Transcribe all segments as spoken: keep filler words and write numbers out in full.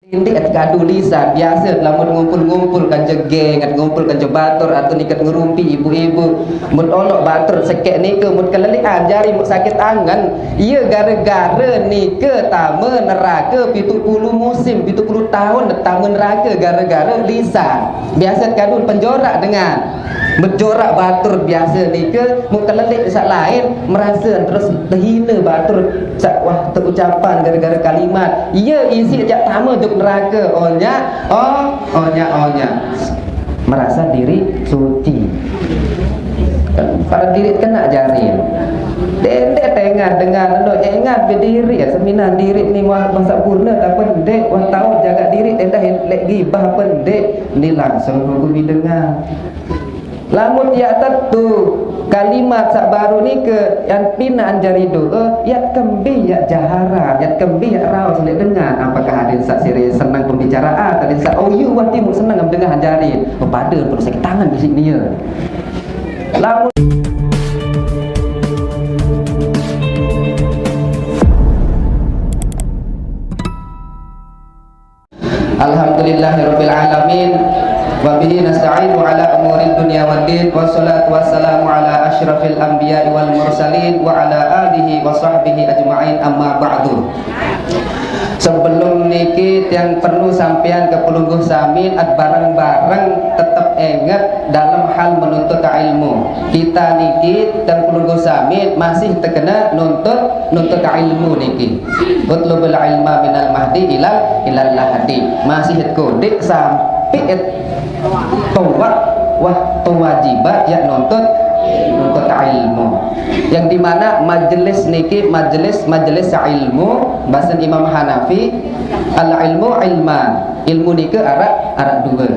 Indik kadu lisan, biasa lamun ngumpul-ngumpul kanca geng, ngumpul kanca batur, atau niket ngerumpi ibu-ibu. Mut ono batur sekek nike, mut kelelian jari, mut sakit angen. Iya, gara-gara nike tame neraka pitu puluh musim, pitu puluh tahun tame neraka gara-gara lisan. Biasa kadu penjorak dengan menjorak batur biasa nike, mut kelelik sak lain, merasa terus terhina batur. Sak, wah, terucapan gara-gara kalimat. Iya, isi jak tama juk neraka. Onya, oh, onya, onya. Merasa diri suci. Pada diri kena jari. Dendek tengah dengan endo, ingat be diri ya, seminan diri ni wah masa purna, tapi dek wah tahu jaga diri, tendah lek gibah apa dek, ni langsung hukumi dengan. Lamun yak tetu kalimat sak baru nike, yang pinaan jari doa, yak kembi yak jaharan, yak kembi yak raos lek dengan. Apakah ada sak siri senang pembicaraan, ada sak, oh, yu wah timu senang dengan jari. Pada perlu sakit tangan di sini ya. Lamun Alhamdulillahirabbil alamin. Wa bihi nasta'inu ala umuri dunya waddin. Wassalatu wassalamu ala asyrafil anbiya'i wal mursalin wa ala alihi wa sahbihi ajma'in, amma ba'du. Sebelum niki, yang perlu sampean ke pelungguh sami, at bareng-bareng tetap ingat dalam hal menuntut ilmu. Kita niki dan pelungguh sami masih terkena nuntut, nuntut ilmu niki. Utlubul ilma minal mahdi ilal, ilal lahdi. Masih kodik sampai tuwak, wah, kewajiban ya nuntut, nuntut ilmu. Yang dimana majelis niki majelis, majelis ilmu, bahasa Imam Hanafi, al ilmu ilman. Ilmu niki arak, arak dua.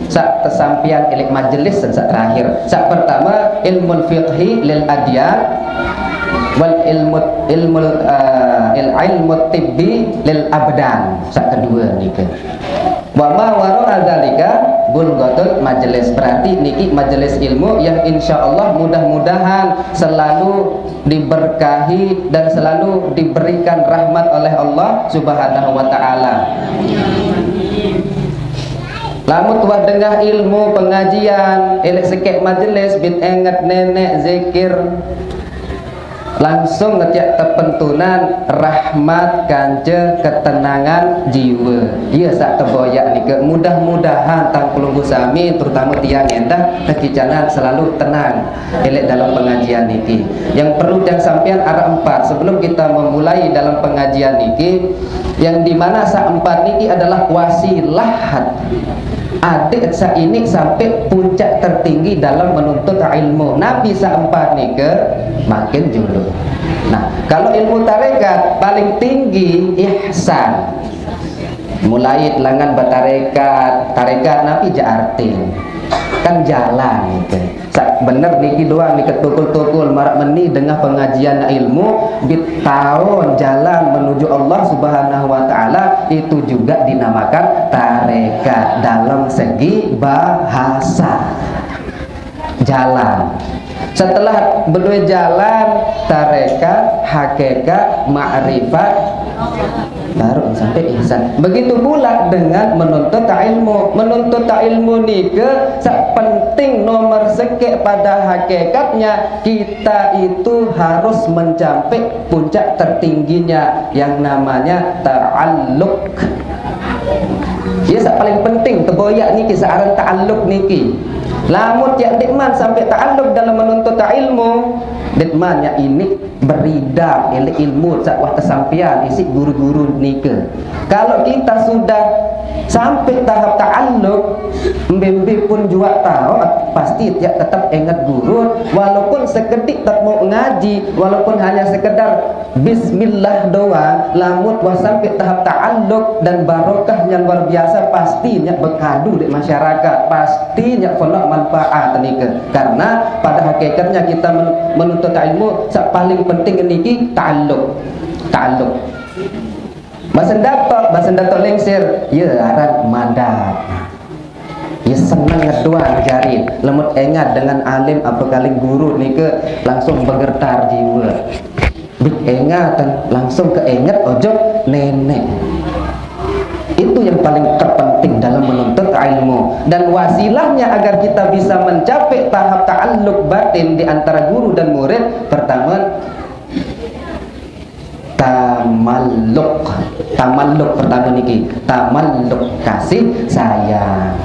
Sak tesampian elik majelis dan sak terakhir. Sak pertama ilmu fiqhi lil adyan, wal ilmu, ilmu, eh, il ilmu tibbi lil abdan. Sak kedua niki. Wa ma wara'a dzalika bulghatul majelis. Berarti niki majelis ilmu yang insya Allah mudah-mudahan selalu diberkahi dan selalu diberikan rahmat oleh Allah Subhanahu wa taala. Lamun tuah dengah ilmu pengajian, elek sekek majelis, bit enget nenek zikir, langsung ngetiak tepentunan rahmat kance ketenangan jiwa. Iya sak teboyak nike. Mudah-mudahan tang pelungguh sami, terutama tiang endah, kekicanan selalu tenang elek dalam pengajian niki. Yang perlu tiang sampean ada empat sebelum kita memulai dalam pengajian niki. Yang dimana sak empat niki adalah wasilah adik sak ini sampai puncak tertinggi dalam menuntut ilmu. Nabi sak empat nike makin julu. Nah, kalau ilmu tarekat paling tinggi ihsan. Mulai telangan batarekat, tarekat napi ja arti. Kan jalan gitu. Sa-, bener niki doang nih ketukul-tukul marak meni dengah pengajian ilmu, bit taun jalan menuju Allah Subhanahu wa taala, itu juga dinamakan tarekat dalam segi bahasa. Jalan. Setelah berdua jalan, tarekat, hakikat, makrifat, baru sampai ihsan. Begitu pula dengan menuntut ilmu. Menuntut ilmu nike sak penting nomor sekek pada hakikatnya kita itu harus mencapai puncak tertingginya yang namanya ta'alluq. Ya, sak paling penting teboyak niki searan ta'alluq niki. Lamun ya dikman sampai ta'alluq dalam menuntut ilmu, dikman ya ini berida ilmu sak wah kesampian isi guru-guru nike. Kalau kita sudah sampai tahap ta'alluq, mbe-mbe pun juga tahu, pasti tiap tetap ingat guru, walaupun sekedik tak mau ngaji, walaupun hanya sekedar bismillah doang, lamun wah sampai tahap ta'alluq dan barokahnya luar biasa, pastinya bekadu di masyarakat, pastinya kena manfaat nike. Karena pada hakikatnya kita men-, menuntut ilmu, sak paling penting niki ta'alluq. Ta'alluq. Bahasa Datuk, bahasa Datuk Lingsir, ya aran madat. Ya seneng ngeduan jari, lemut engat dengan alim apa kaling guru nike langsung bergetar jiwa. Bik engat langsung keinget ojok nenek. Itu yang paling terpenting dalam menuntut ilmu. Dan wasilahnya agar kita bisa mencapai tahap ta'alluq batin di antara guru dan murid, pertama, tamalluk. Tamalluk pertama niki, tamalluk, kasih sayang.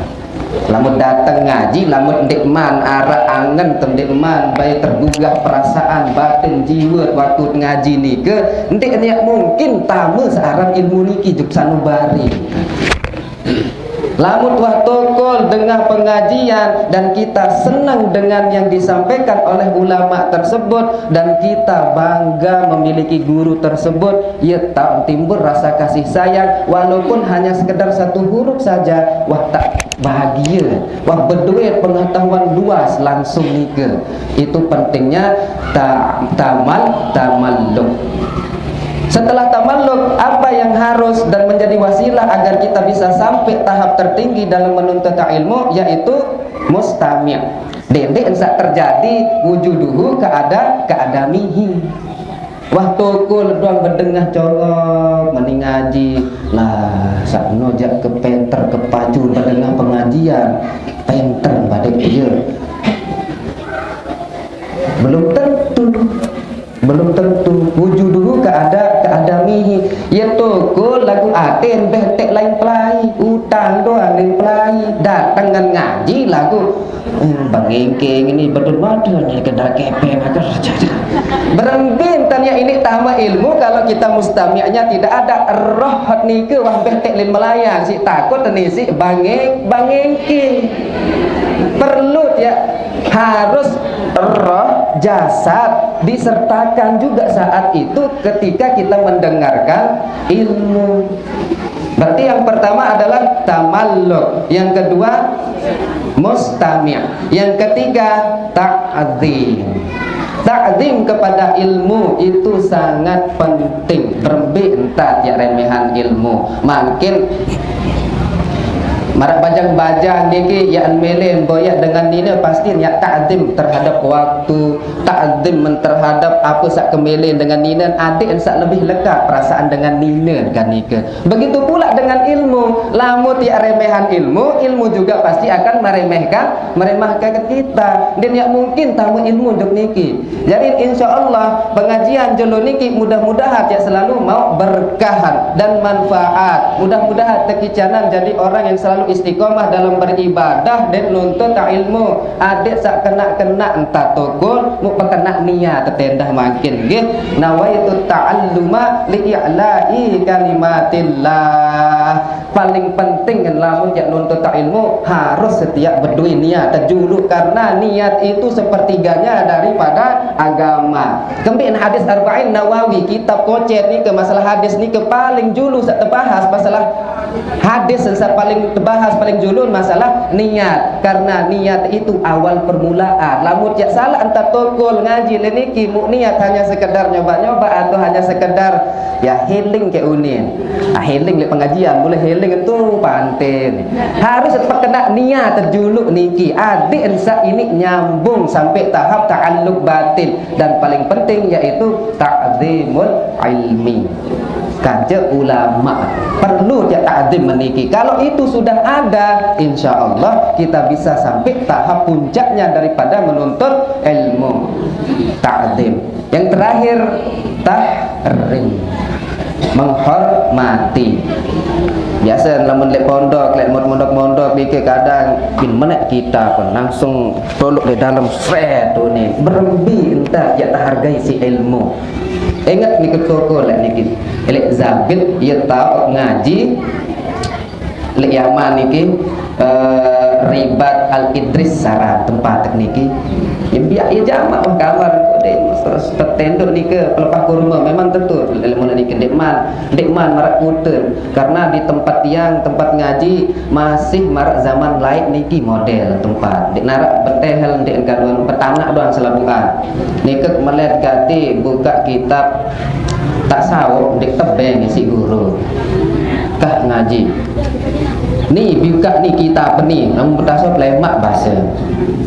Lamun dateng ngaji, lamun ndeqman araq angen, ndeqman bae tergugah perasaan, batin, jiwa waktu ngaji nike, ndeq niat mungkin tame searan ilmu niki juk sanubari. Lamun wah tokol dengah pengajian dan kita senang dengan yang disampaikan oleh ulama tersebut dan kita bangga memiliki guru tersebut, ya tak timbul rasa kasih sayang walaupun hanya sekedar satu huruf saja. Wah tak bahagia, wah beduit pengetahuan luas langsung nike. Itu pentingnya ta tamal tamalluk. Setelah tamalluk, apa yang harus dan menjadi wasilah agar kita bisa sampai tahap tertinggi dalam menuntut ilmu, yaitu mustami'. Dendeq ensak terjadi wujuduhu keada keadamihi. Wah tokol doang bedengah colok mending ngaji. Lah sakno jaq ke penter ke pacu bedengah pengajian, penter badek dia. Belum tentu. Belum tentu. Wujuduhu keada keadamihi. Ya tokol lagu aten betek lain pelai, utang doang lain pelai. Dateng ngan ngaji lagu, hmm, bengengkeng ini bedul model nih kedar kepeng agar. Berembe entan ya ini tame ilmu kalau kita mustami'nya tidak ada. Roh nike wah betek lain melayang, si takut ni si bangeng bangengkeng. Perlu ya, harus roh, jasad disertakan juga saat itu ketika kita mendengarkan ilmu. Berarti yang pertama adalah tamalluk, yang kedua mustami', yang ketiga ta'zim. Ta'zim kepada ilmu itu sangat penting. Berembe entat ya remehan ilmu. Makin maraq bajang-bajang niki ya mele boyaq dengan nine pasti ya ta'zim terhadap waktu, ta'zim terhadap apa saq kemele dengan nine, adeq saq lebih lekat perasaan dengan nine kan nike. Begitu pula dengan ilmu, lamun ya remehan ilmu, ilmu juga pasti akan meremehkan, meremehkan kita. Dan ya mungkin tame ilmu juk niki. Jadi insya Allah pengajian jelo niki mudah-mudahan ya selalu mau berkahan dan manfaat. Mudah-mudahan tekicanan jadi orang yang selalu istiqomah dalam beribadah dan nuntut ilmu. Adeq saq kena-kena entat tokol, mu pekenak niat tetendah makin nggih. Nawaitu ta'alluma li'i'la'i kalimatillah. Paling penting lamun jaq nuntut ilmu harus setiap beduit niat terjuluk karena niat itu sepertiganya daripada agama. Kembiq hadis Arba'in Nawawi, kitab kocet nike masalah hadis nike paling julu saq tebahas masalah hadis saq paling tebahas paling julu masalah niat karena niat itu awal permulaan. Lamun jaq salaq entat tokol ngaji le niki mu niat hanya sekedar nyoba-nyoba atau hanya sekedar ya healing ke unin. Ah, healing leq pengajian, mulai healing entu panten. Harus pekenak niat terjuluk niki. Adeq ensak ini nyambung sampai tahap ta'alluq batin dan paling penting yaitu ta'zimul ilmi. Kance ulama perlu ya ta'zim meniki. Kalau itu sudah ada, insya Allah kita bisa sampai tahap puncaknya daripada menuntut ilmu. Ta'zim. Yang terakhir, tahrim. Menghormati. Biasa lamun leq pondok, leq mondok-mondok nike kadang bin menek kita pun langsung tolok leq dalem sret tu ni. Berembe entat ya tahargai si ilmu. Inget nike tokol leq niki. Leq Zabit ye tao ngaji leq Yaman niki, eh, Ribat Al Idris aran tempat niki. Ya biaq ye jamak wah kamar engko deh, terus tetendok nike pelepah kurma memang tentu ilmu nike ndeqman, ndeqman maraq kute. Karena di tempat tiang, tempat ngaji masih maraq zaman laeq niki model tempat. Ndeq naraq betehel, ndeq gaduan petanak doang selapuqan. Nike melet gati bukaq kitab tasawuf ndeq tebeng isiq guru. Kah ngaji. Ni, bukak ni kitab ni, lamun betaso pelemak basa.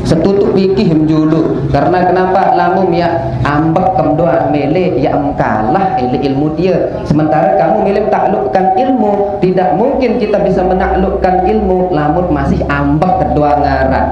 Setutuk pikih menjulu. Karena kenapa? Lamun ya ambek kem doang mele, ya em kalah ele ilmu dia. Sementara kamu mele taklukkan ilmu, tidak mungkin kita bisa menaklukkan ilmu lamun masih ambek kedoang ngaran.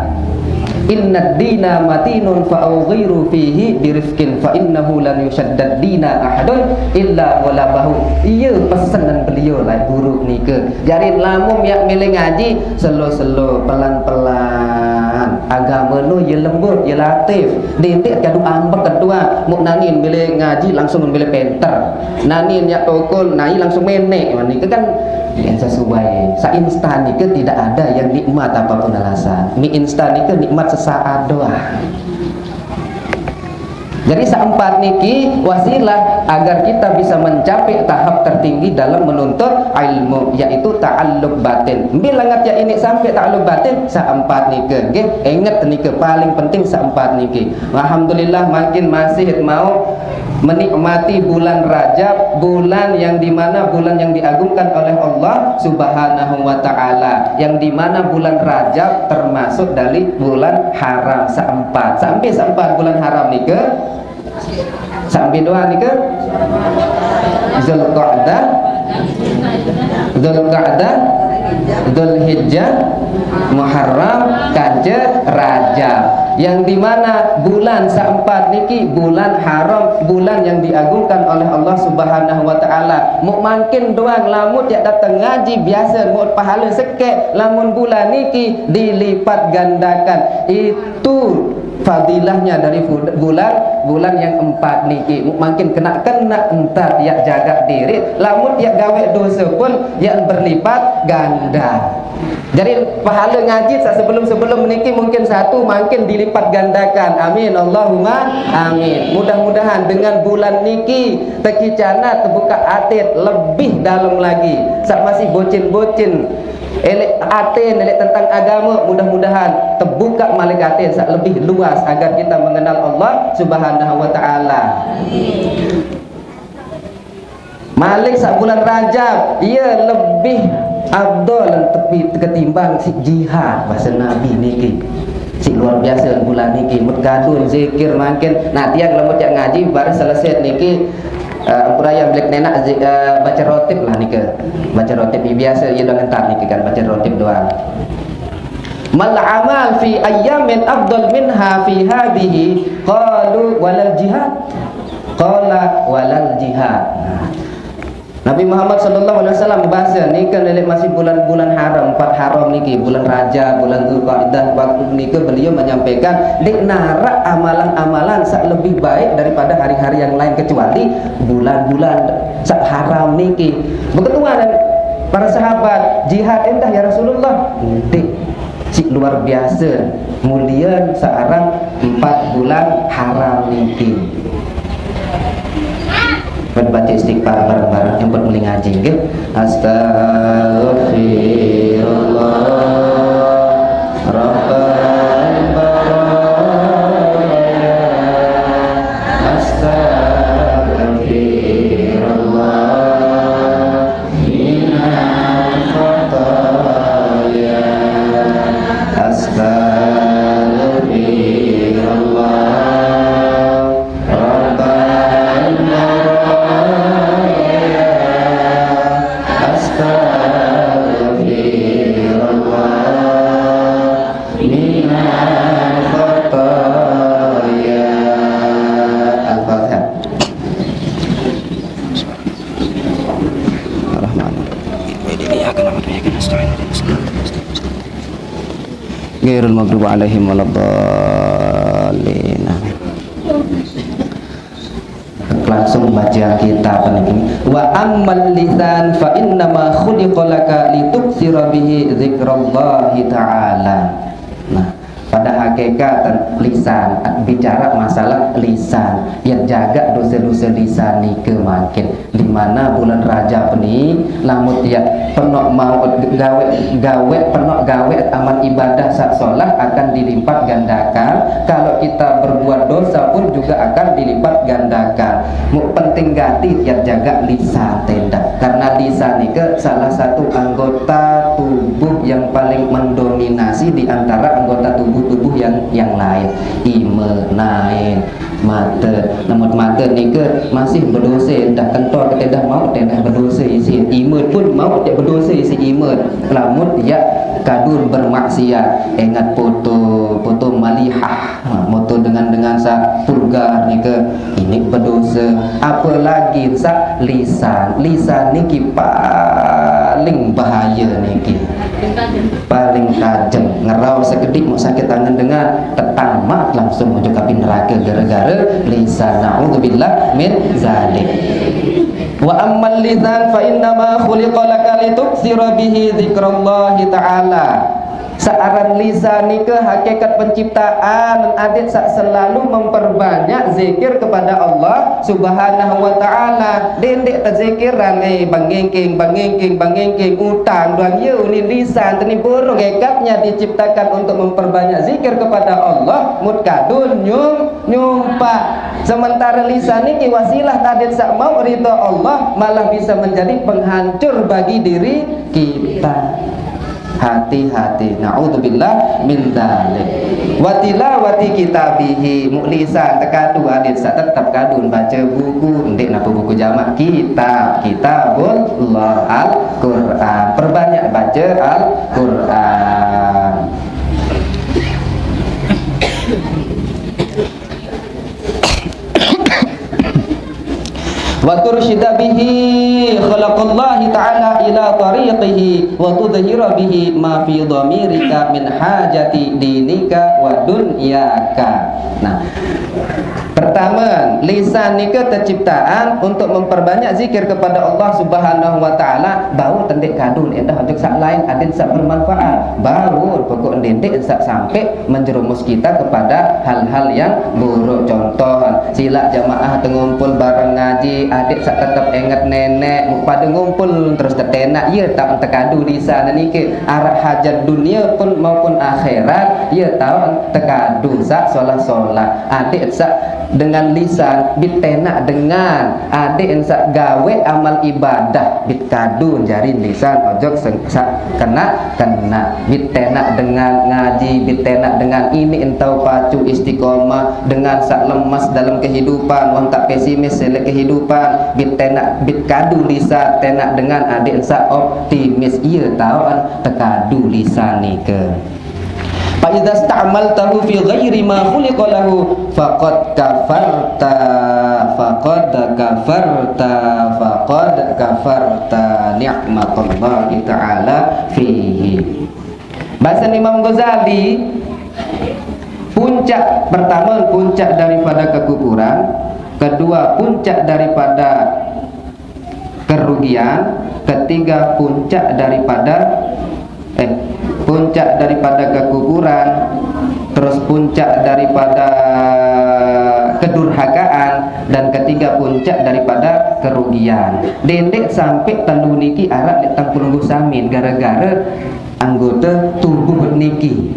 Inna dina matinun fa awghiru fihi birifkin fa innahu lan yushaddad dina ahadun illa ghalabahu. Iya pesenan beliau lah guru nika. Jari lamun ya milih ngaji, selo-selo, pelan-pelan. Agama nu ya lembut, ya latif. Didik kadu ambek ketua, mau nanin milih ngaji langsung milih penter. Nanin ya tokol, nai langsung menek. Wah, nika kan yang sesuai. Sa instan nika tidak ada yang nikmat apapun alasan. Mie instan nika nikmat sesaat doang. Jadi saempat niki wasilah agar kita bisa mencapai tahap tertinggi dalam menuntut ilmu, yaitu ta'alluk batin. Bila ngerti ini sampai ta'alluk batin, saempat nika, nggih, inget nika paling penting saempat niki. Alhamdulillah, makin masih mau menikmati bulan Rajab, bulan yang dimana bulan yang diagungkan oleh Allah Subhanahu wa Ta'ala, yang dimana bulan Rajab termasuk dari bulan haram saempat. Sampai saempat bulan haram nika, sampai doa nika, Zulqa'dah, Zulqa'dah, Zulhijjah, Muharram, kance Rajab. Yang dimana bulan saempat niki bulan haram, bulan yang diagungkan oleh Allah Subhanahu wa Ta'ala. Mau makin doang lamun ya datang ngaji biasa, mau pahala sekek, lamun bulan niki dilipat gandakan. Itu fadilahnya dari bulan, bulan yang empat niki. Mau makin kena-kena entar ya jaga diri, lamun ya gawe dosa pun ya berlipat ganda. Jadi pahala ngaji saat sebelum-sebelum niki mungkin satu makin dilipat gandakan. Amin, Allahumma amin. Mudah-mudahan dengan bulan niki tekicana terbuka atit lebih dalam lagi. Saat masih bocin-bocin, elek atin, elek tentang agama, mudah-mudahan terbuka malik atin saat lebih luas agar kita mengenal Allah Subhanahu wa Ta'ala. Malik saat bulan Rajab, iya lebih afdol dan tepi ketimbang si jihad bahasa Nabi niki. Si luar biasa bulan niki, mut gadun, zikir makin. Nah, tiang lemut yang ngaji baru selesai niki, eh, ampura ya balik nenak zi- eh, baca rotib lah nika. Baca rotib ni biasa ya udah ngentar niki kan baca rotib doang. Mal amal fi ayyamin afdal minha fi hadhihi, qalu walal jihad. Qala walal jihad. Nah, Nabi Muhammad sallallahu alaihi wasallam bahasa nika nelik masih bulan-bulan haram, empat haram niki, bulan Rajab, bulan Zulkaidah, waktu nika beliau menyampaikan, dik narak amalan-amalan sak lebih baik daripada hari-hari yang lain kecuali bulan-bulan sak haram niki. Beketuan para sahabat, jihad endah ya Rasulullah. Dik, cik luar biasa mulia seorang empat bulan haram niki. Baca istighfar bareng-bareng yang buat mulai ngaji, nggih. Astaghfirullah, Rabbal baraya. Astaghfirullah, minal khataya. Astaghfirullah, Rabbal baraya. Astaghfirullah, minal khataya. Al-Fatihah. Ar-Rahman. Ghairil maghdubi alaihim waladdallin. Langsung baca kitab niki. Wa ammal lisan fa innama khuliqa laka lituktsira bihi dzikrallahi ta'ala. Nah, pada hakikat lisan, bicara masalah lisan, ya jaga dosa-dosa lisan nike makin. Di mana bulan Rajab ni, lamun ya penok mau gawe, gawe penok gawe amal ibadah sak solah akan dilipat gandakan. Kalau kita berbuat dosa pun juga akan dilipat gandakan. Mu penting gati tiap jaga lisan tenda. Karena lisan nike salah satu anggota tubuh yang paling mendominasi di antara anggota tubuh-tubuh yang, yang lain. Ime, naen, mate. Lamun mate nike masih bedose, dah kentor kete dah maut, dah bedose isi. Ime pun maut, dah bedose isi ime. Lamun ya kadun bermaksiat, ingat foto, foto malihah. Ha, moto dengan, dengan sa vulgar nike, ini bedosa. Apalagi sa lisan. Lisan niki paling bahaya niki. Paling tajem. Ngerau sekedik mau sakit tangan dengan tetangga langsung menuju api neraka gara-gara lisan. Naudzubillah min zalik. Wa ammal lisan fa innama khuliqa laka lituktsira bihi dzikrallahi ta'ala. Saaran lisan nike hakikat penciptaan adik sak selalu memperbanyak zikir kepada Allah Subhanahu wa Ta'ala. Dendek tezikiran, eh, bangengking, bangengking, bangengking, utang, duan ye, uni lisan, teni burung, hekatnya diciptakan untuk memperbanyak zikir kepada Allah, mut kadun nyum, nyumpak. Sementara lisan niki wasilah tadit sak mau ridho Allah, malah bisa menjadi penghancur bagi diri kita. Hati-hati, naudzubillah min dzalik. Wa tilawati kitabihi, muk lisan tekadu adik sak tetap kadun baca buku, ndik napa buku jamak, kitab, kitabullah, Al-Quran. Perbanyak baca Al-Quran. Wa tursyida bihi khalqallahi ta'ala ila tariqihi wa tudhhira bihi ma fi dhamirika min hajati dinika wa dunyaka. Nah, pertama, lisan nika terciptaan untuk memperbanyak zikir kepada Allah Subhanahu wa Ta'ala, bau tendek kadun endah untuk sak lain adit sak bermanfaat. Bau pokok dendek sak sampai menjerumus kita kepada hal-hal yang buruk. Contoh, silak jamaah tengumpul bareng ngaji, adik sak tetap ingat nenek, muk pada ngumpul terus tetenak, ya tak tekadu di sana niki. Arah hajat dunia pun maupun akhirat, ya tahu tekadu sak solah-solah. Adik sak dengan lisan, bit tenak dengan, adik sak gawe amal ibadah, bit kadun jari lisan, ojok seng-, sak kena, kena. Bit tenak dengan ngaji, bit tenak dengan ini entau pacu istiqomah, dengan sak lemas dalam kehidupan, wong tak pesimis sele kehidupan, bit tenak, bit kadu lisan, tenak dengan adik sak optimis, iya tauan tekadu lisan nike. Fa idza sta'maltahu fi ghairi ma khuliqa lahu faqad kafarta, faqad kafarta, faqad kafarta ni'matallahi ta'ala fihi. Bahasa Imam Ghazali, puncak pertama, puncak daripada kekufuran, kedua, puncak daripada kerugian, ketiga, puncak daripada, eh, puncak daripada kekufuran, terus puncak daripada kedurhakaan, dan ketiga, puncak daripada kerugian. Dendek sampai telu niki arak lek tang pelungguh samin gara-gara anggota tubuh niki.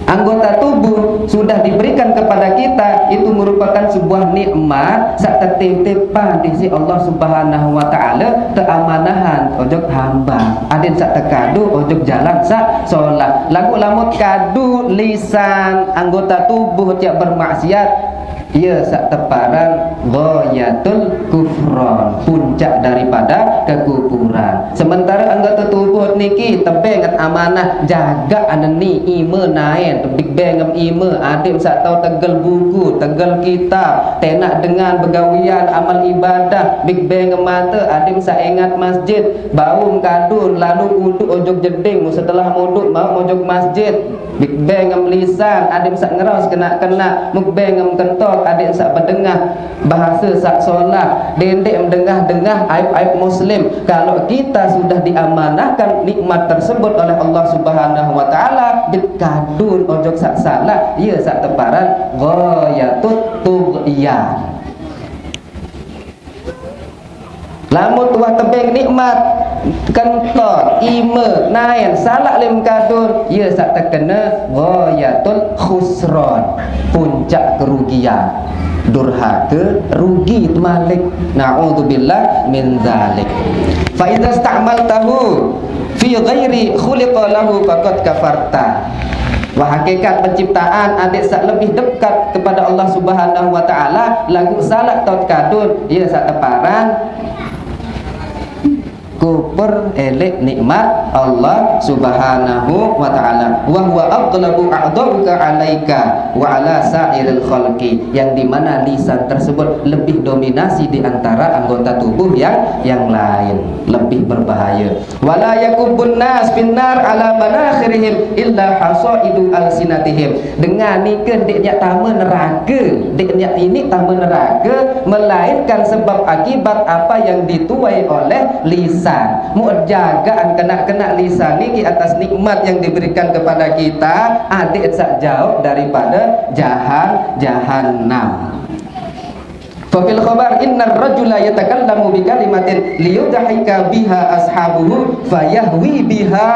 Anggota tubuh sudah diberikan kepada kita, itu merupakan sebuah nikmat sak tetitipan di sisi Allah Subhanahu wa Ta'ala, keamanahan ojok hamba. Adin sak tekadu ojok jalan sak solah. Lagu lamut kadu lisan anggota tubuh tiap bermaksiat, iya sak teparan ghayatul kufron, puncak daripada kekufuran. Sementara anggota tubuh niki tebeng nget amanah jaga aneni ime naen, tebeng ngem ime, adim sak tau tegel buku, tegel kitab, tenak dengan begawian amal ibadah, big beng ngem mate, adim sak engat masjid, bau kadun, lalu uduk ojok jeding, setelah muduk mau ojok masjid. Big beng ngem lisan, adim sak ngeraus kena-kena, muk beng ngem kentok, adim sak bedengah, bahasa sak solah, dendek mdengah-dengah aib-aib muslim. Kalau kita sudah diamanahkan nikmat tersebut oleh Allah Subhanahu wa Ta'ala, bit kadun ojok sak salah, iya sak teparan ghayatut tughyan. Lamun tuah tebeng nikmat, kentor, ime, naen, salak lem kadun, ye sak tekene ghayatul khusron, puncak kerugian, durhaka, rugi temalik. Naudzubillah min dzalik. Fa idza sta'maltahu, fi ghairi khuliqa lahu faqad kafarta. Wah, hakikat penciptaan adik saq lebih dekat kepada Allah Subhanahu wa Ta'ala, laguq salaq taoq tekadun, ie saq teparan kufur eleq nikmat Allah Subhanahu wa Ta'ala. Wa huwa aghlabu a'dha'uka 'alaika wa 'ala sa'iril khalqi, yang dimana lisan tersebut lebih dominasi di antara anggota tubuh yang, yang lain, lebih berbahaya. Wala yakubbun nas finnar ala manakhirihim illa hasaidu alsinatihim. Dengan nike ndeq nyak tame nerake, ndeq nyak ini tame nerake, melainkan sebab akibat apa yang dituai oleh lisan. Muq jagaan kena-kena lisan niki atas nikmat yang diberikan kepada kita, adeq saq jauq daripada jahan-, jahannam. Fa fil khabar, innar rajula yatakallamu bi kalimatin liyudhika biha ashabuhu fayahwi biha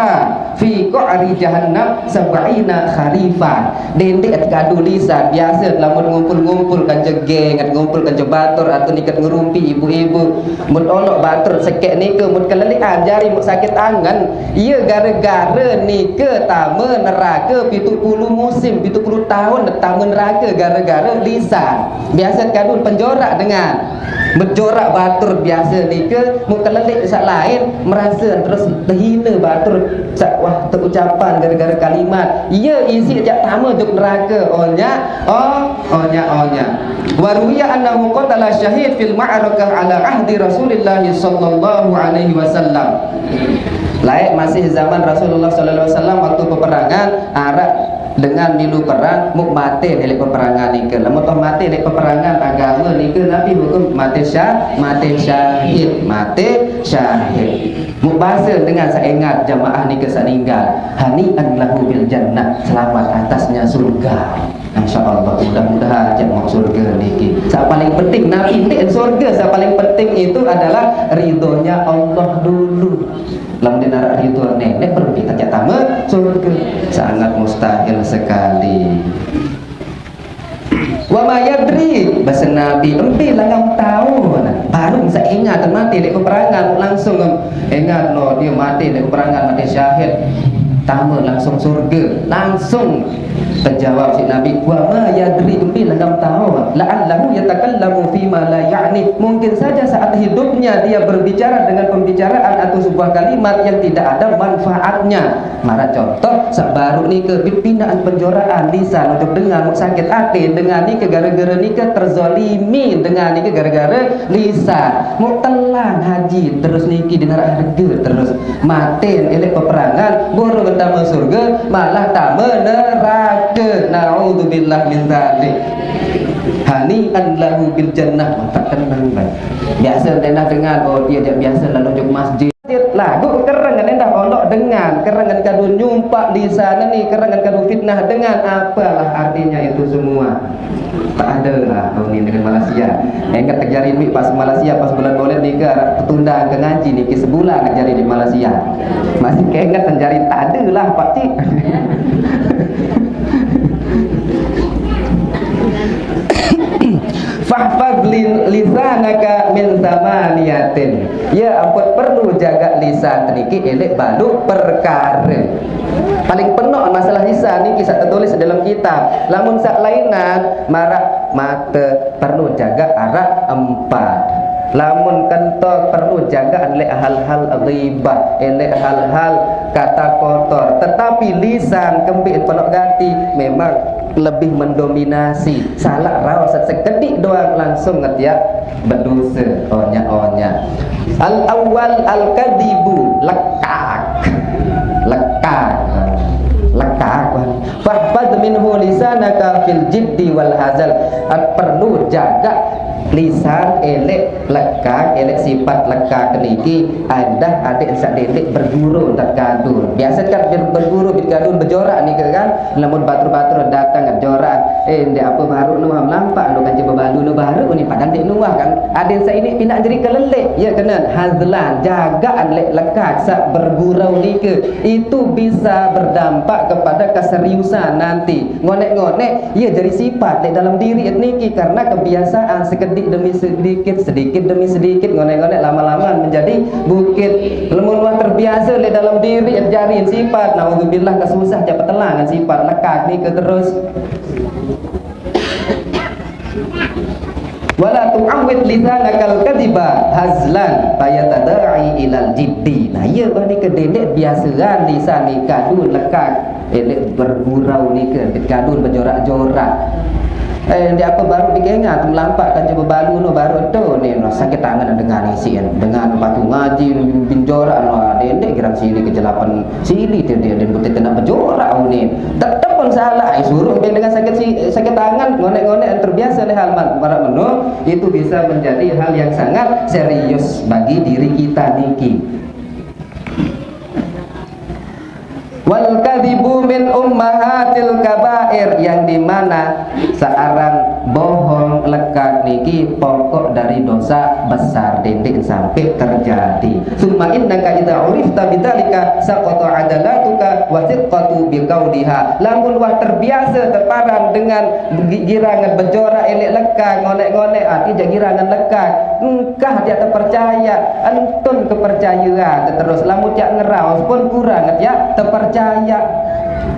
fi qa'ri jahannam sab'ina kharifan. Dendeq kadu lisan, biase lamun ngumpul-ngumpul kance geng, ngumpul kance batur, atau niket ngerumpi ibu-ibu. Mut oloq batur sekeq nike, mut keleleqan jari, mut sakit angen. Ie gare-gare nike tame nerake pitu puluh musim, pitu puluh taun tame nerake gare-gare lisan. Biase kadun penjorak dengan. Bejorak batur biase nike, mut keleleq saq lain, merase terus tehine batur saq, wah, teucapan gare-gare kalimat. Ie isiq jaq tame jok nerake, onyak, oh, onyak, onyak. Wa ruwiya annahu qatala syahid fil ma'rakah ala ahdi Rasulillah sallallahu alaihi wasallam. Laeq masih zaman Rasulullah sallallahu alaihi wasallam, waktu peperangan, araq dengan milu perang, muq mate leq peperangan nike. Lamun toh mate leq peperangan agame nike, napi hukum? Mate sya-, mate syahid, mate syahid. Muq base dengan saq engat jamaah nike saq ninggal, hani'an lahu bil jannah, selamat atasnya surga. Masya Allah, mudah-mudahan jaq mauq surga niki. Saq paling penting napi ndeq surga, saq paling penting itu adalah ridhonya Allah dulu. Lamun ndeq naraq ridho Neneq, berembe tejaq tame surge? Sangat mustahil sekali. Wa ma yadri, base Nabi, embe langam taun baruq saq engat mate leq peperangan, langsung engat no, ie mate leq peperangan, mate syahid. Tame langsung surge, langsung. Tejawab siq Nabi, "Wa ma yadri, embe langam taun, la'allahu yatakallamu fima la ya'ni." Mungkin saja saat hidupnya dia berbicara dengan pembicaraan atau sebuah kalimat yang tidak ada manfaatnya. Maraq contoh, saq baruq nike bit pinaqan penjoraqan lisan ojok dengan muq sakit ate, dengan nike gare-gare nike terzolimi, dengan nike gare-gare lisan. Muq telang haji terus niki, ndeq naraq harge terus. Mate leq peperangan, boro tame surge, malah tame nerake. Naudzubillah min dzalik. Hani'an lahu bil jannah, mantap tenang, Bang. Biase endah dengan, oh, ie jaq biase lalo ojok masjid. Laguq kerengan endah oloq dengan, kerengan kadu nyumpaq lisan ni, kerengan kadu fitnah dengan, apalah artinya itu semua? Tak ada lah kau ni dengan Malaysia. Ingat kejari ni pas Malaysia, pas bulan Maulid ni ke, araq petunda ke ngaji ni ke sebulan kejari di Malaysia. Masih keinget kejari, tak ada lah, Pak Cik. Fahfaz lin-, lisanaka min samaniyatin. Ya ampun, perlu jaga lisan niki eleq baluq perkare. Paling penoq masalah lisan niki saq tetulis dalam kitab. Lamun saq lainan, maraq mate, perlu jaga araq empat. Lamun kentol, perlu jaga leq hal-hal ghibah, leq hal-hal kata kotor. Tetapi lisan kembeq penoq gati memang lebih mendominasi. Salaq raos sekediq doang langsung ngetiaq bedose, onyak-onyak. Al awal al kadibu, lekak. Lekak. Lekak. Fahfaz minhu lisanaka fil jiddi wal hazal. Perlu jaga lisan eleq lekak, eleq sipat lekak niki, endah adeq saq dendeq berguru ndeq kadu. Biase kan ber-, berguru bit kadu bejoraq nike kan, lamun batur-batur dateng joraq, eh, ndeq ape baruq nuah melampaq, nu kan coba balu nu baruq ni, padahal ndeq nuah kan. Adeq saq ini pinaq jeri keleleq, ye kenen, hazlan, jagaq leq lekak saq bergurau nike, itu bisa berdampak kepada keseriusan nanti. Ngoneq-ngoneq, ye jari sipat leq dalem diriq niki karena kebiasaan sekediq demi sedikit, sedikit demi sedikit, ngonek-ngonek, lama-lama menjadi bukit. Lamun wah terbiasa leq dalem diriq jari sifat, naudzubillah, kesusah jaq petelang sifat lekaq nike terus. Wala tu'awwid lisanakal kadziba hazlan fayatada'i ilal jiddi. Nah, iya, bah, nike dendeq biasean lisan nike kadu lekaq. Eleq bergurau nike, kadu bejorak-jorak. Eh, ndeq ape baruq bikengat melampaq kance bebalu no baruq to ne no sakit angen dengan isiq, dengan patu ngaji, bin jorak no, dendeq girang sini kejelapen sini, dendeq, dendeq bute kena bejorak unin. Tetep pun salah, eh, suruh ben dengan sakit si-, sakit angen, ngonek-ngonek terbiasa leq hal ma-, maraq meno, itu bisa menjadi hal yang sangat serius bagi diri kita niki. Wal kadzibu min ummahatil kabair, yang dimana searan bohong lekaq niki pokok dari dosa besar, dendeq sampai terjadi. Summa innaka idza urifta bidzalika saqata adalatuka wa thiqatu biqauliha. Lamun wah terbiasa teparan dengan gi-, girangan bejorak eleq lekaq, ngonek-ngonek, ati jaq girangan lekaq. Engkah jaq tepercaya, entun kepercayaan terus. Lamun jaq ngeraos pun kurang jaq tepercaya.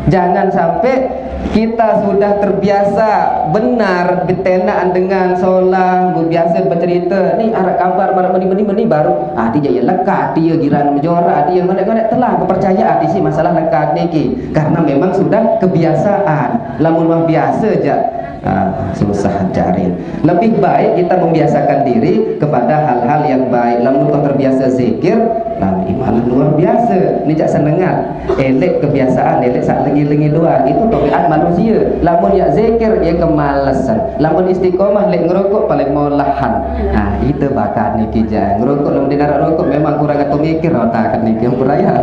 Jangan sampai kita sudah terbiasa benar betenaq dengan solah, biasa becerite, ni araq kabar maraq meni, meni, meni, baruq ati jaq ye lekaq, ati ye girang mejorak, ati ye ngonek-ngonek, telah kepercayaan ati si masalah lekaq niki, karena memang sudah kebiasaan. Lamun wah biasa jaq, ah, susah jarin. Lebih baik kita membiasakan diri kepada hal-hal yang baik. Lamun kau terbiasa zikir, nah, malah luar biasa. Ni jaq senengan. Eleq kebiasaan, eleq saq lengi-lengi doang. Itu tabiat manusia. Lamun yaq zikir, ye kemalesan. Lamun istiqomah, leq ngerokok paling molahan. Nah, itu bakat niki jaq. Ngerokok, lamun ndeq araq rokok, memang kurang atau mikir otak niki, puraya.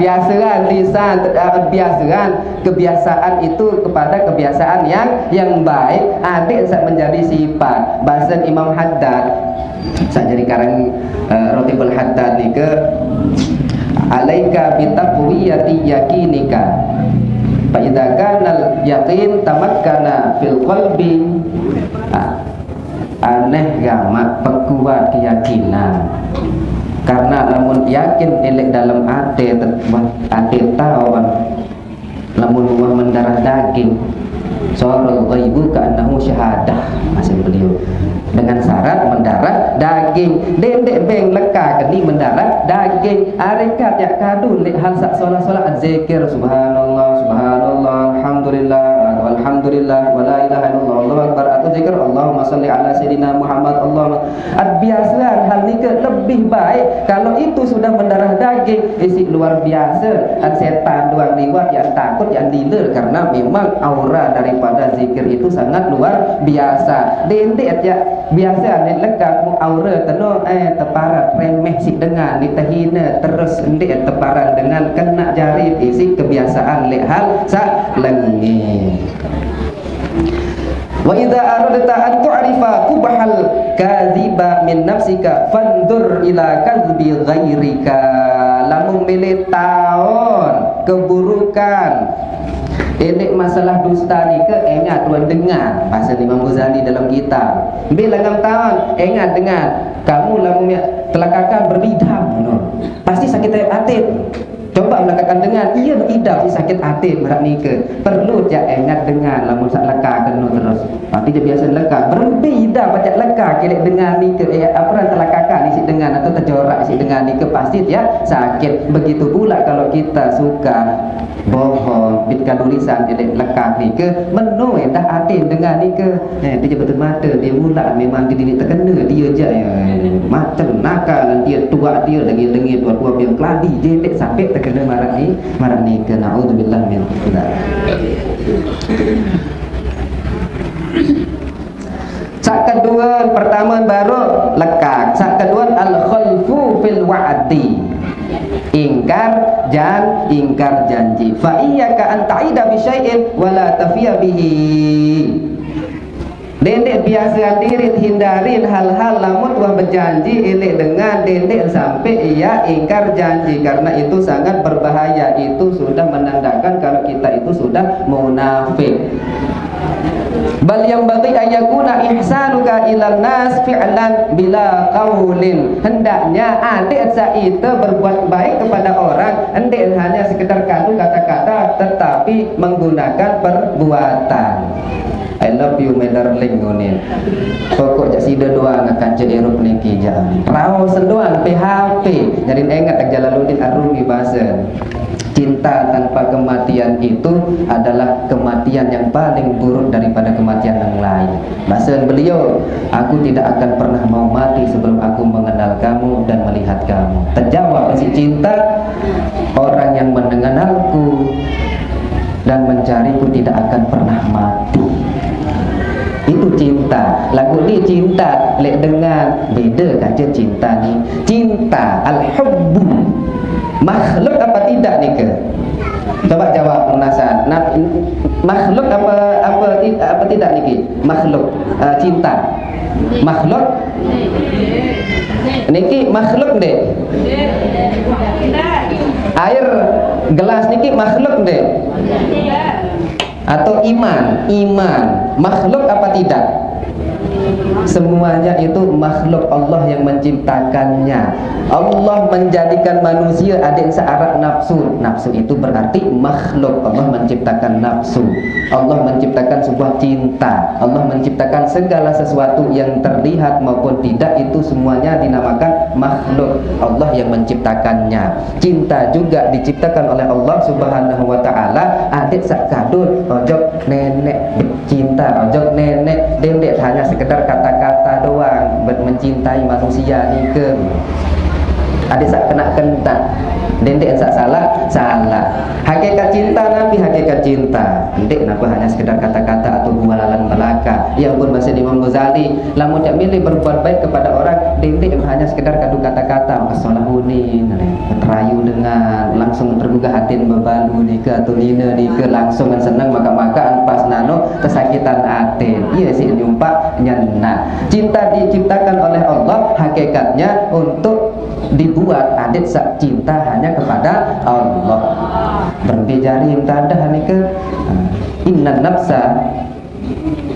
Biasaan lisan, biasaan kebiasaan itu kepada kebiasaan yang, yang baik, adeq saq menjadi sifat. Basen Imam Haddad, saq jari karang, eh, Rotibul Haddad nike, "Alaika bitaqwiyati yaqinika. Fa idza kanal yaqin tamakkana fil qalbi." Ah, aneh gamaq pekuat keyakinan. Karena lamun yakin eleq dalem ate, tet-, ate taon. Lamun wah mendarah daging, sarul ghaibu ka'annahu syahadah, maksud beliau. Dengan syarat mendarah daging. Dendeq beng lekaq keni mendarah daging. Arekat yaq kadu leq hal saq solah-solah, zikir, subhanallah, subhanallah, alhamdulillah, alhamdulillah, wa la ilaha illallah, Allahu akbar, atau zikir, Allahumma shalli ala sayyidina Muhammad, Allahumma At biasean hal nike lebih baik kalau itu sudah mendarah daging, isiq luar biasa. An setan doang liwat, yang takut, yang lila, karena memang aura daripada zikir itu sangat luar biasa. Dendeq ya biasa ane lekaq mu aura teno, eh, teparat remeh siq dengan, ni tehina terus ndeq teparan dengan kena jari isiq kebiasaan leq hal saq lenge. Wa idza aradta an tu'rifa qubhal kadziba min nafsika fanzur ila kadzbi ghairika. Lamun mele taon keburukan eleq masalah dusta nike, engat tuan dengan, basen Imam Ghazali dalam kitab. Mbe langam taon, engat dengan. Kamu lamun miaq telakakan beridam, no. Pasti sakit ate. Coba melakakan dengan, iya idap si sakit ate maraq nike. Perlu jaq engat dengan lamun saq lekaq keno terus. Tapi jaq biasa lekaq, berembe idap pacak lekaq kileq dengan nike, eh, ape aran telakakan isiq dengan atau tejorak isiq dengan nike, pasti jaq sakit. Begitu pula kalau kita suka bohong, bit kadu lisan eleq lekaq nike, meno endah ate dengan nike. Eh, tie jaq betul mate, tie mulak memang tie dini tekene, tie jaq, eh, macem nakal, tie tuaq, tie dengir-dengir, tuaq-tuaq biang keladi, jendeq sampai tekene maraq ni, maraq nike. Naudzubillah min dzalik. Saq kedue, pertame baruq lekaq. Saq kedue, al-khalfu fil wa'di. Ingkar jan-, ingkar janji. Fa iyyaka an ta'ida bi syai'in wa la tafiya bihi. Dendeq biasean diriq hindarin hal-hal lamun wah bejanji eleq dengan dendeq sampe yaq ingkar janji, karena itu sangat berbahaya. Itu sudah menandakan kalau kita itu sudah munafik. Bal yang bagi ayakuna ihsanuka ilan nas fi'lan bila qaulin. Hendaknya adik saita berbuat baik kepada orang, ndeq hanya sekedar kadu kata-kata, tetapi menggunakan perbuatan. "I love you, my darling," ngono. Pokok jaq side doang kance irup niki jaq. Raos doang P H P. Jadi inget Jalaluddin Ar-Rumi basen. Cinta tanpa kematian itu adalah kematian yang paling buruk daripada kematian yang lain. Basen beliau, "Aku tidak akan pernah mau mati sebelum aku mengenal kamu dan melihat kamu." Terjawab si cinta, "Orang yang mengenalku dan mencariku tidak akan pernah mati." Itu cinta. Lagu ni cinta leq dengan beda kaca cinta ni. Cinta, al-hubbu. Makhluk apa tidak nika? Coba jawab, Munasan. Nah, makhluk apa, apa ti-, apa tidak niki? Makhluk. Eh, cinta. Makhluk. Niki makhluk ndeq? Air gelas niki makhluk ndeq? Atau iman? Iman makhluk apa tidak? Semuanya itu makhluk Allah yang menciptakannya. Allah menjadikan manusia adik searah nafsu. Nafsu itu berarti makhluk. Allah menciptakan nafsu. Allah menciptakan sebuah cinta. Allah menciptakan segala sesuatu yang terlihat maupun tidak, itu semuanya dinamakan makhluk. Allah yang menciptakannya. Cinta juga diciptakan oleh Allah Subhanahu wa Ta'ala. Adik saq kadun ojok nenek cinta, ojok nenek dendeq hanya sekedar kata-kata doang, mencintai manusia nike. Adik saq kena kentak, dendeq saq salah, salah. Hakikat cinta napi hakikat cinta? Ndeq napi hanya sekedar kata-kata atau gualan belaka. Ya ampun, bahasa Imam Ghazali, lamun cak milih berbuat baik kepada orang, dendeq hanya sekedar kadu kata-kata, "Masolah unin," terayu dengan, langsung tergugah atin bebalu nike atau nine nike, langsung seneng maka-makaan pas nano kesakitan atin. Iya sih nyumpak nyenah. Cinta diciptakan oleh Allah, hakikatnya untuk dibuat adik saq cinta hanya kepada Allah. Berembe jari yang tadah nike? Innan nafsa,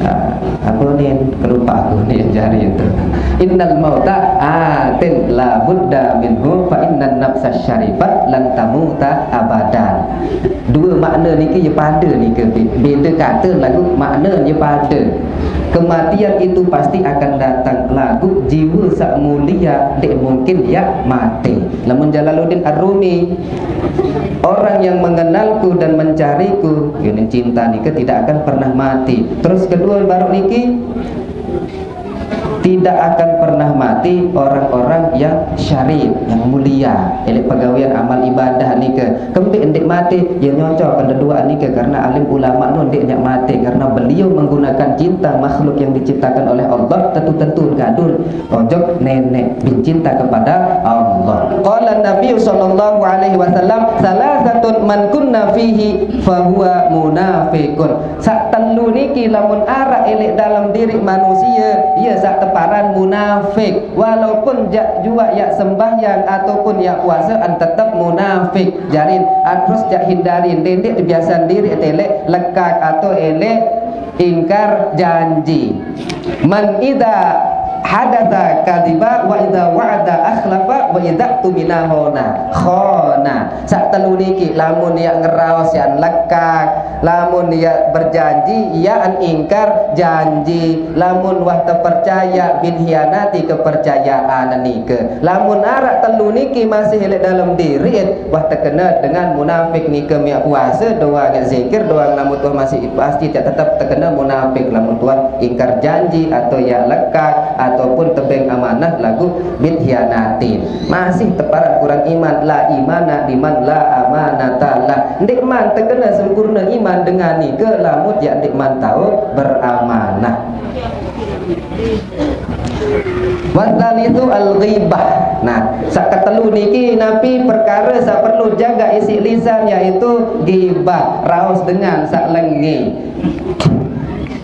ah, apa ni? Kelupa aku ni jari itu. Innal mauta atin la budda minhu fa innan nafsa syarifat lan tamuta abadan. Dua makna niki ye pada nike, be-, beda kata lagu makna ye pada. Kematian itu pasti akan datang, lagu jiwa saq mulia ndeq mungkin ya mate. Lamun Jalaluddin Ar-Rumi, "Orang yang mengenalku dan mencariku," ini cinta nike, "tidak akan pernah mati." Terus kedua baru niki, "Tidak akan pernah mati orang-orang yang syarif, yang mulia." Eleq pegawean amal ibadah nike, kembeq ndeq mate, ye nyocok keduaan nike, karena alim ulama no ndeq nyak mate, karena beliau menggunakan cinta makhluk yang diciptakan oleh Allah, tentu-tentu gadun ojok nenek, bin cinta kepada Allah. Qala Nabi sallallahu alaihi wasallam, "Salasatun man kunna fihi fahuwa munafiqun." Saq telu niki lamun araq eleq dalem diriq manusie, ie saq teparan munafik. Walaupun jaq juaq yaq sembahyang ataupun yaq puase, en tetep munafik. Jarin, atus jaq hindarin, dendeq tebiasan diriq teleq lekak atau eleq ingkar janji. Man idza hadatsa kadziba wa idza wa'ada akhlafa wa idza tumina khana. Khana. Saq telu niki, lamun yaq ngeraos yaq lekak, lamun yaq berjanji yaq ingkar janji, lamun wah tepercaya bin hianati kepercayaan nike. Lamun araq telu niki masih leq dalem diriq, wah tekene dengan munafik nike. Miaq puase doang, miaq zikir doang, lamun tuah masih pasti tetep tekene munafik. Lamun tuah ingkar janji atau yaq lekak ataupun tebeng amanah lagu bin hianati. Masih teparan kurang iman, la imana liman la amanata lah. Ndeqman tekene sempurne iman dengan nike lamun yaq ndeqman tao beramanah. Wasalisu al-ghibah. Nah, saq ketelu niki napi perkara saq perlu jaga isiq lisan, yaitu ghibah, raos dengan saq lenge.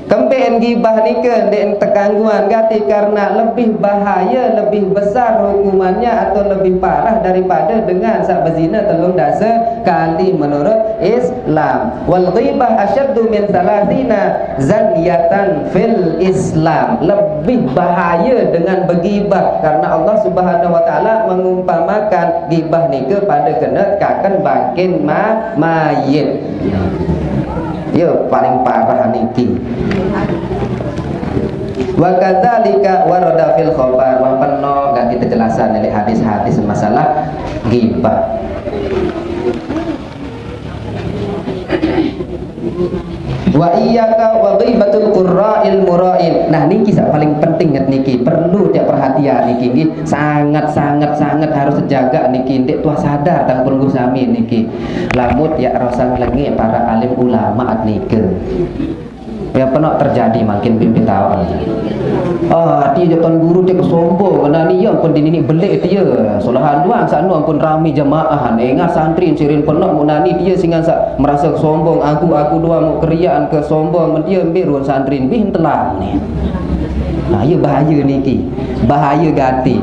Kempen gibah nike ndeqne tekangguan gati, karena lebih bahaya, lebih besar hukumannya atau lebih parah daripada dengan saq bezina telung dase kali menurut Islam. Wal ghibah asyaddu min salasina zanyatan fil Islam. Lebih bahaya dengan begibah, karena Allah Subhanahu wa taala mengumpamakan gibah nike pade kene kaken bakin ma-, mayit. Ya, paling parah niki. Wa kadzalika warada fil khabar, wah penoq gati tejelasan leq hadis-hadis masalah gibah. Wa iyyaka wa ghibatul qurra'il mura'in. Nah, niki saq paling penting nget niki, perlu tiap perhatian niki nggih. Sangat, sangat, sangat harus jaga niki, ndeq tuah sadar tang pelungguh sami niki. Lamun yaq raosan lenge para alim ulama nike. Ya penoq terjadi mangkin bimbit taun. Ah, tie jaq tuan guru tie kesombong, nani ie ampun dinini beleq tie. Solahan doang saq no ampun rame jamaah. Engat santri sirin penoq muq nani tie singan saq merase kesombong, aku, aku doang muq keriaan kesombong, men tie mbe ruen santri bih telan. Nah, ie bahaye niki. Bahaye gati.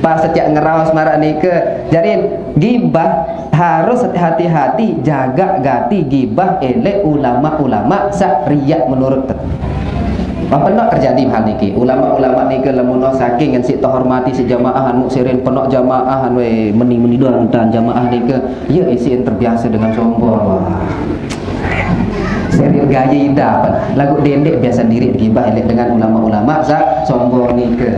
Pas setiap ngeraos maraq nike, jari gibah harus hati-hati, jaga gati gibah eleq ulama-ulama saq riaq menurut. Penoq terjadi hal niki. Ulama-ulama nike lamun saking ngen siq tehormati siq jamaahan, muq sirin penoq jamaahan, weh, meni-meni doang tan jamaah nike. Ie isiqn terbiase dengan sombong. Wah. Sirin gaye idah, laguq dendeq biase diriq gibah eleq dengan ulama-ulama saq sombong nike.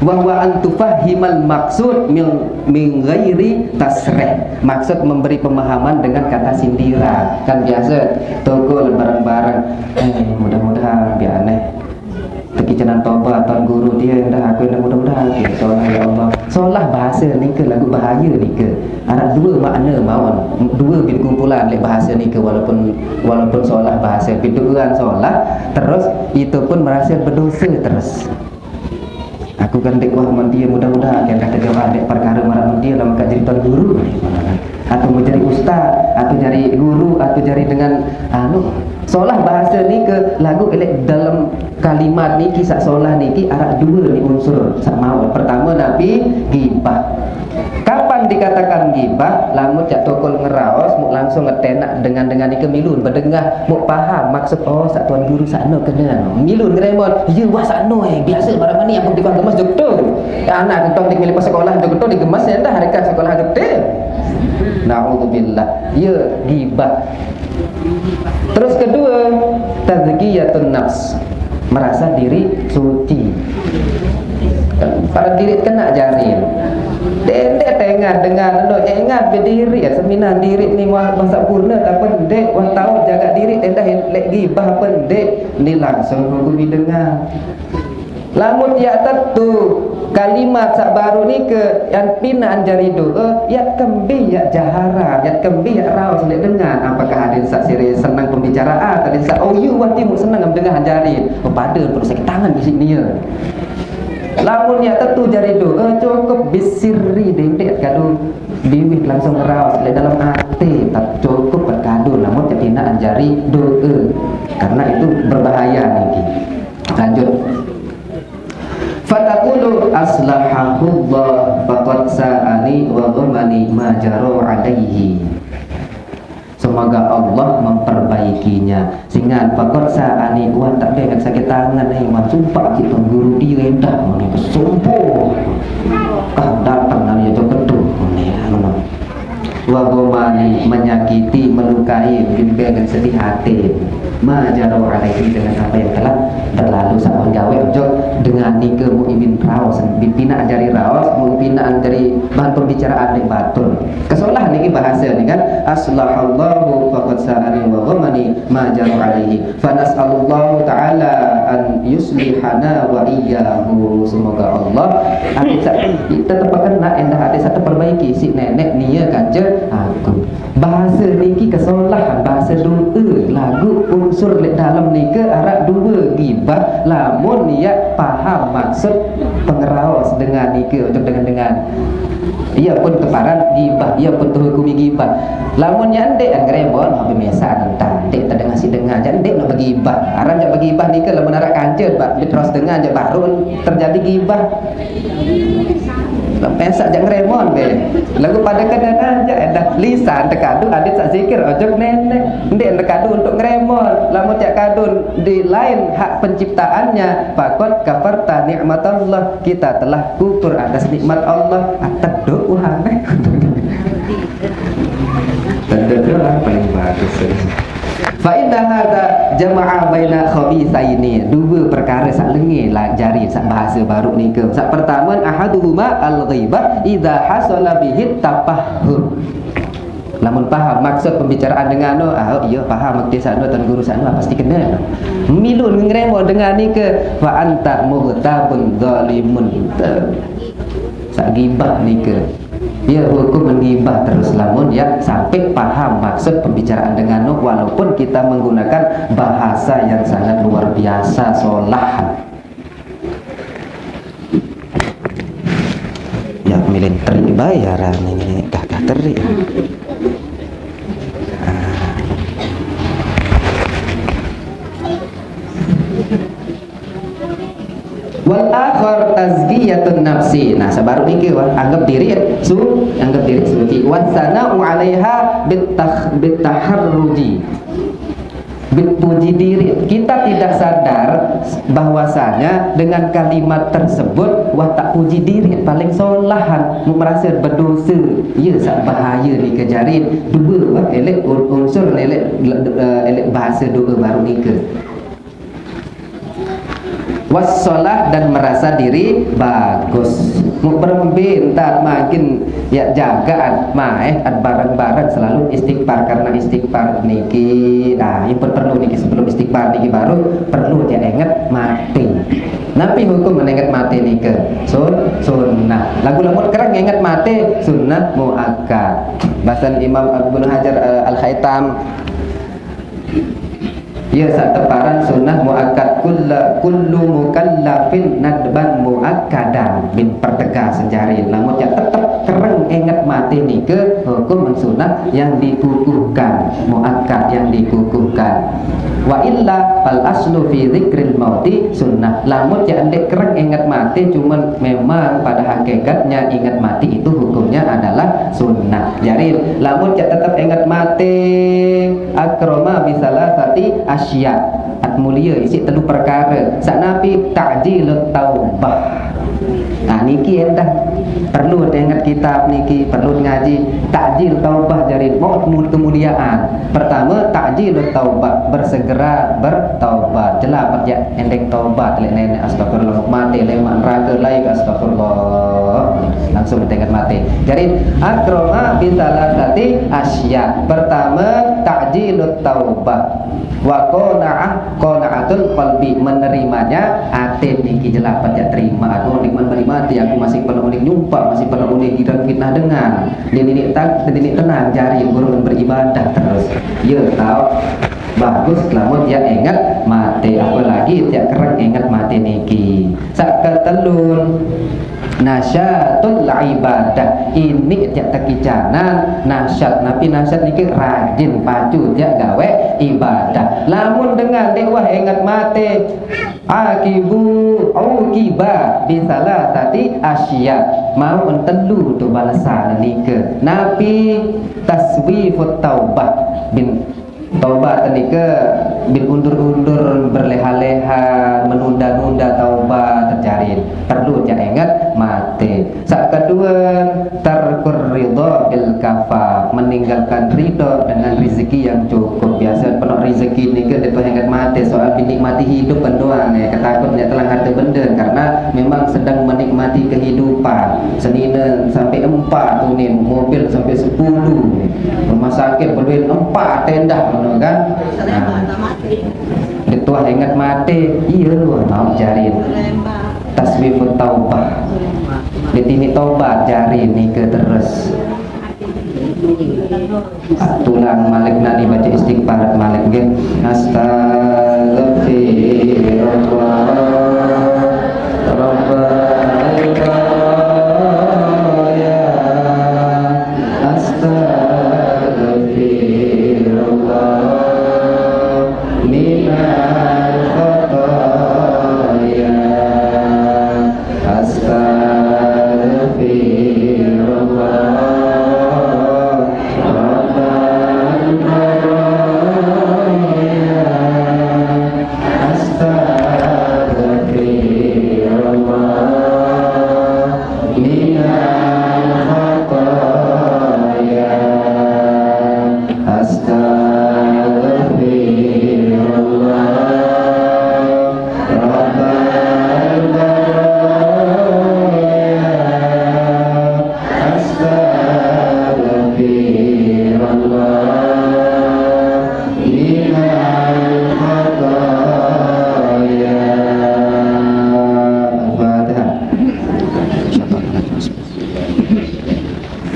Wa huwa an tufahhimal maqsud min, min ghairi tasrih. Maksud memberi pemahaman dengan kata sindiran. Kan biase tokol bareng-bareng, "Eh, mudah-mudahan biar aneh tekicenan tobat tuan guru tie, endah aku endah mudah-mudahan." Gitu, ya Allah. Solah bahase nike laguq bahaye nike. Araq due makne mawon, due bit kumpulan leq bahase nike, walaupun, walaupun solah bahase, piduan solah, terus ite pun merase bedose terus. Aku kan ndeq wah mentie, mudah-mudahan endah tejauhan leq perkare maraq mentie, lamun kaq jari tuan guru. Atau mau jari ustaz, atau jari guru, atau jari dengan anu, solah bahase nike laguq eleq dalem kalimat niki saq solah niki araq due ni unsur saq mawon. Pertame napi? Gibah. Kapan dikatakan gibah? Lamun caq tokol ngeraos, muq langsung ngetenaq dengan-dengan nike milu bedengah, muq paham maksud, oh, saq tuan guru saq no kene. Milu ngeremon, "Iye, wah, saq no, eh, biase maraq meni ampun tiba gemes jok to." Anak entong dik milih sekolah jok to digemes, endah hari sekolah jok to. Naudzubillah. Iye gibah. Terus kedue, tazkiyatun nafs. Merasa diri suci. Para diri kena jari. Dendeq tengah dengan anu, engat bediri, ya, seminah diri ni wah, wah sempurne, tapi ndeq, wah tao jaga diri, endah leq gibah apa ndeq, ni langsung hukumi dengan. Lamun yaq tetu kalimat saq baru nike, yan pinaqn jari do'e, yaq kembe yaq jaharan, yaq kembe yaq raos leq dengan, apakah adeqn saq sire seneng pembicaraan, adeqn saq, oh, iye, wah, timuq seneng em dengah jari. Pepade perlu sakit tangan bisiq nie. Lamun yaq tetu jari do'e, cukup bisirri, dendeq kadu biwih langsung raos leq dalem ate, tep cukup pekadu lamun yaq pinaqn jari do'e. Karena itu berbahaya niki. Lanjut. Fataqulu aslahahullah faqad sa'ani wa ghamani ma jaro alaihi. Semoga Allah memperbaikinya. Singan faqad sa'ani, wah, tak dengan sakit tangan ni, wah, sumpah ki tuan guru dia endah, meni kesumpah. Kah datang nani aja ketu, meni, anu. Wa ghamani, menyakiti, melukai, bimbingan sedih hati. Ma jaro alaihi, dengan apa yang telah berlalu, sampun gawe ojok dengan nike muq imin raos, pinaq jari raos, muq pinaq jari bahan pembicaraan leq batur. Kesolah niki bahase ni kan, aslahallahu faqad sa'ani wa ghamani ma jaro alaihi. Fa nas'alullahu ta'ala an yuslihana wa iyyahu. Semoga Allah, ate saq tetep kena endah ate saq teperbaiki siq neneq nie kance aku. Bahase niki kesolahan, bahase do'e, laguq Unsur lek dalem nike araq due gibah, lamun ya paham maksud pengeraos dengan nike untuk dengan-dengan. Ia pun teparan gibah, ia pun tehukumi gibah. Lamun ya ndek ngremon, habis mesan entah, ndek tedengah si dengah, jak ndek nak begibah. Aran jak begibah nike lamun araq kance, bak beteros dengah, jak baru terjadi gibah. Lah pesak jak ngremon be. Lagu pada kena aja edah lisan tekadu adit sak zikir ojok nenek. Ndek tekadu untuk ngremon. Lamun jak kadun di lain hak penciptaannya, fakot kafarta nikmatallah. Kita telah kufur atas nikmat Allah. Ateduk uhane. Teduk doang paling bagus. Fa inna hadza jama'a baina khabisaini, dua perkara sak lenge lah jari sak bahasa baru nike. Sak pertama, ahaduhuma al-ghibah idza hasala bihi tafahhum. Lamun paham maksud pembicaraan dengan no, ah, iya paham maksud sano, tuan guru sano pasti kena. Milu ngremo dengan nike, fa anta mughtabun zalimun. Sak gibah nike. Ya, hukum menggibah terus lamun ya sampai paham maksud pembicaraan dengan no, walaupun kita menggunakan bahasa yang sangat luar biasa solah. Ya, milin terik bae aran ini, dah dah terik. Ah. Wal akhar tazkiyatun nafsi. Nah, sebaru niki wah, anggap diri su, anggap diri suci. Wasana'u 'alaiha bitah bitaharruji. Puji diri. Kita tidak sadar bahwasanya dengan kalimat tersebut wah tak puji diri paling solahan, merasa berdosa. Iya, sak bahaya ni kejarin. Dua wah elek unsur elek, elek bahasa doa baru nika. Wassalah dan merasa diri bagus. Mau berembe entar makin ya jagaan maeh at bareng-bareng selalu istighfar, karena istighfar niki nah ini perlu niki sebelum istighfar niki baru perlu dia ingat mati. Nabi hukum mengingat mati nika sun sunnah. Lagu lamun kereng ingat mati sunnah muakkad. Bahasan Imam Ibnu Hajar eh, Al Haytam. Ya, sateparan sunnah muakkad kulla, kullu mukallafin nadban muakkadan bin pertegas jari. Lamun ya tetep kereng inget mati nike hukum sunnah yang dikukuhkan, muakkad yang dikukuhkan. Wa illa fal aslu fi dzikril mauti sunnah. Lamun ya ndek kereng inget mati, cuman memang pada hakikatnya inget mati itu hukumnya adalah sunnah. Jari lamun ya tetep inget mati, akroma bisalasati asya. At mulia isi telu perkara. Sanapi ta'jilut taubah. Nah niki endah perlu ingat kitab niki, perlu ngaji. Ta'jil taubah jari mau kemuliaan. Pertama ta'jilut taubah, bersegera bertaubat. Jelas ya endeng taubat lek nenek astagfirullah mati lek mak neraka lain astagfirullah. Langsung ingat mati. Jari akroma bisalasati asya. Pertama ta'jilut taubah. Wa qanaah qanaatul qalbi, menerimanya ate niki jelas pacak terima. Aku nikmat menikmati, aku masih pernah unik nyumpah, masih pernah unik kita fitnah dengan dini tak dini tenang jari guru beribadah terus. Ya tau bagus lamun dia ingat mati, apalagi dia kereng ingat mati niki. Sak ketelun nasyatul ibadah. Ini tiap tekicanan nasyat. Napi nasyat niki rajin pacu tiap gawe ibadah. Lamun dengan dek wah ingat mati akibu ukiba bisalah tadi asya. Mau entelu tu balasan nike. Napi taswifut taubah bin Taubat nika bin undur-undur, berleha-leha, menunda-nunda taubat terjadi. Perlu ja ingat mati. Sak kedua, tarkur ridho bil kafa, meninggalkan ridho dengan rezeki yang cukup. Biasa penuh rezeki nika dia ingat mati soal dinikmati hidup kan doang ya. Ketakut dia telah harta benda karena memang sedang menikmati kehidupan. Senina sampai empat tu ni, mobil sampai sepuluh ni. Rumah sakit berduit empat tenda mana kan. Nah. Dia tuah ingat mati, iya lu mau jari taswifut taubah. Dia tini taubat jari ni ke terus. Tulang malik nani baca istighfar malik nggih. Astagfirullah. Rabbal baraya. Astagfirullah. Minal khataya. Astagfirullah. Rabbal baraya. Astagfirullah. Minal khataya. Astagfirullah. Rabbal baraya. Astagfirullah. Minal khataya. Al-Fatihah.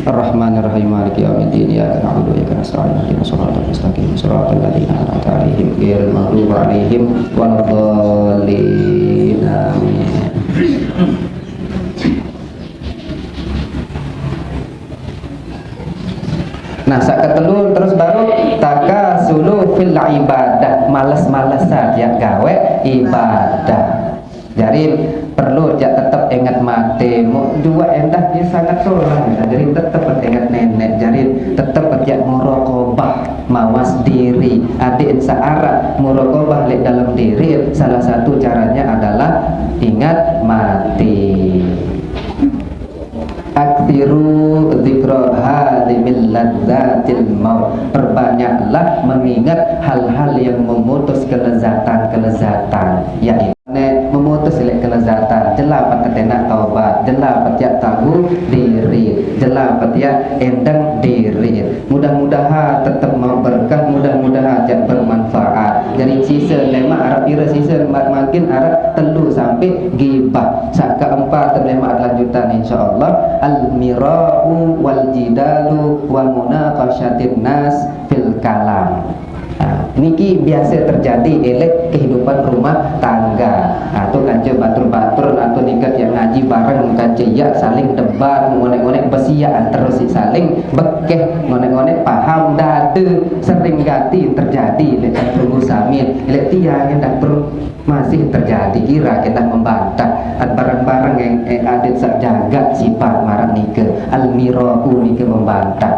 Ar-Rahmanir Rahim, Maliki Yaumiddin, Iyyaka na'budu wa iyyaka nasta'in, Ihdinas siratal mustaqim, siratal ladzina an'amta 'alaihim, ghairil maghdubi 'alaihim waladdallin. Amin. Nah, sak ketelu terus baru takasulu fil ibadah, males-malesan ya gawe ibadah. Jadi perlu jak tetap ingat mati, mau dua endah dia sangat solah. Jadi tetap ingat nenek. Jadi tetap jak muraqabah, mawas diri. Adik searah muraqabah lek dalam diri, salah satu caranya adalah ingat mati. Aksiru dzikra hadzimil ladzatil maut. Perbanyaklah mengingat hal-hal yang memutus kelezatan-kelezatan. Ya, nek memutus lek kelezatan, jelah petetenak taubat, jelah petiak tahu diri, jelah petiak endang diri. Mudah-mudahan tetap mau berkah, mudah-mudahan jak bermanfaat. Jadi sisa lemak arah pira sisa ma-, makin arah telu sampai gibah. Sak keempat lemak lanjutan insyaallah. Al-mira'u wal jidalu wa munaqasyatin nas fil kalam. Nah, niki biasa terjadi elek kehidupan rumah tangga. Nah, tu kanca batur-batur atau nikah yang ngaji bareng kanca ya saling debat, ngonek-ngonek besiaan terus si saling bekeh, ngonek-ngonek paham dada sering ganti terjadi lek tunggu samil lek tiang yang dapur masih terjadi kira kita membantah at bareng-bareng yang eh, adat sak jagat sifat marah nika almiraku nika membantah.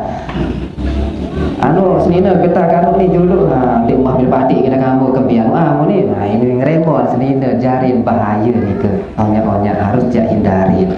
Anu senina kita kamu ni dulu ha, di rumah bila patik kita kamu kempian ah ni nah ini ngeremon senina jarin bahaya nika. Onya-onya harus jak hindarin.